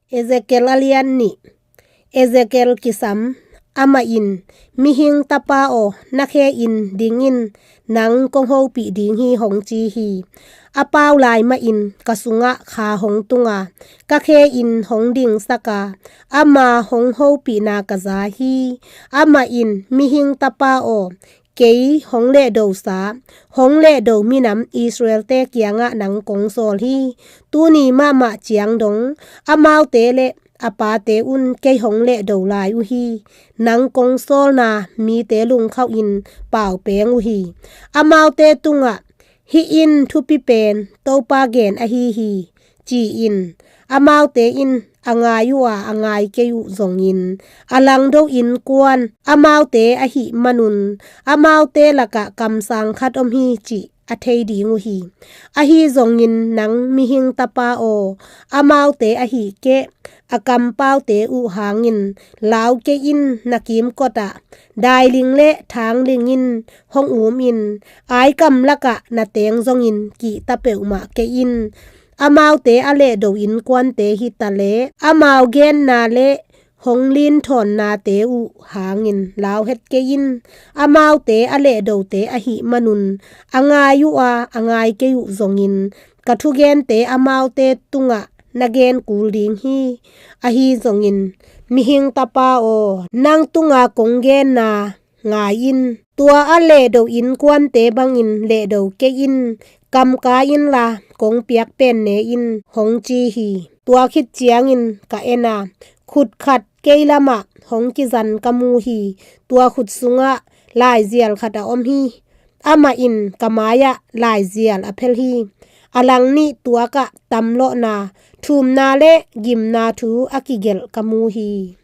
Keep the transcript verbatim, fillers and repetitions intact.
Ezekiel a lian nih. Ezekiel kisam. Amah in, "Mihing tapa aw, na khe in ding in, nang kong hopih ding hi," hong ci hi. A pau lai mahin ka sungah kha hong tung a, ka khe in hong dingsak a, ama hong hopihna ka za hi. Amah in, "Mihing tapa aw, kei hong lehdosa, hong lehdo minam Israel-te kiangah nang kong sawl hi. Tuni mahmah ciang dong amaute le a pate un kei hong lehdo lai uh hi. Nang kong sawlna mite lungkhauh in pau peng uh hi. Amaute tungah, 'Hih in thupi pen Topa gen ahi hi,' ci in. Amaute in a ngai uh a, a ngai kei uh zongin, a langdo innkuan amaute ahih manun, amaute lakah kamsang khat om hi cih a thei ding uh hi. Ahi zongin nang, mihing tapa aw, amaute ahih keh, a kampaute uh hangin lau kei in. Na kimkotah dailing le thangling in hong um in, aikam lakah na teng zongin kihta peuhmah kei in. Amaute a lehdo innkuante hi ta leh, amau genna le hong linthawnnate uh hangin lau het kei in. Amaute a lehdote ahih manun, a ngai uh a, a ngai kei uh zongin, ka thugente amaute tungah na gen kul ding hi. Ahi zongin, mihing tapa aw, nang tunga kong genna ngai in. Tua a lehdo innkuante bangin lehdo kei in. Kam kai inla, kong piak pen ne in," hong ci hi. Tua khit ciangin ka en a, khut khat kei lamah hong kizan ka mu hi. Tua khut sungah laizial khat a om hi. Amah in ka mai-ah laizial a phel hi. A lang nih tuakah tamlawhna, thumna le gimna thu a kigelh ka mu hi.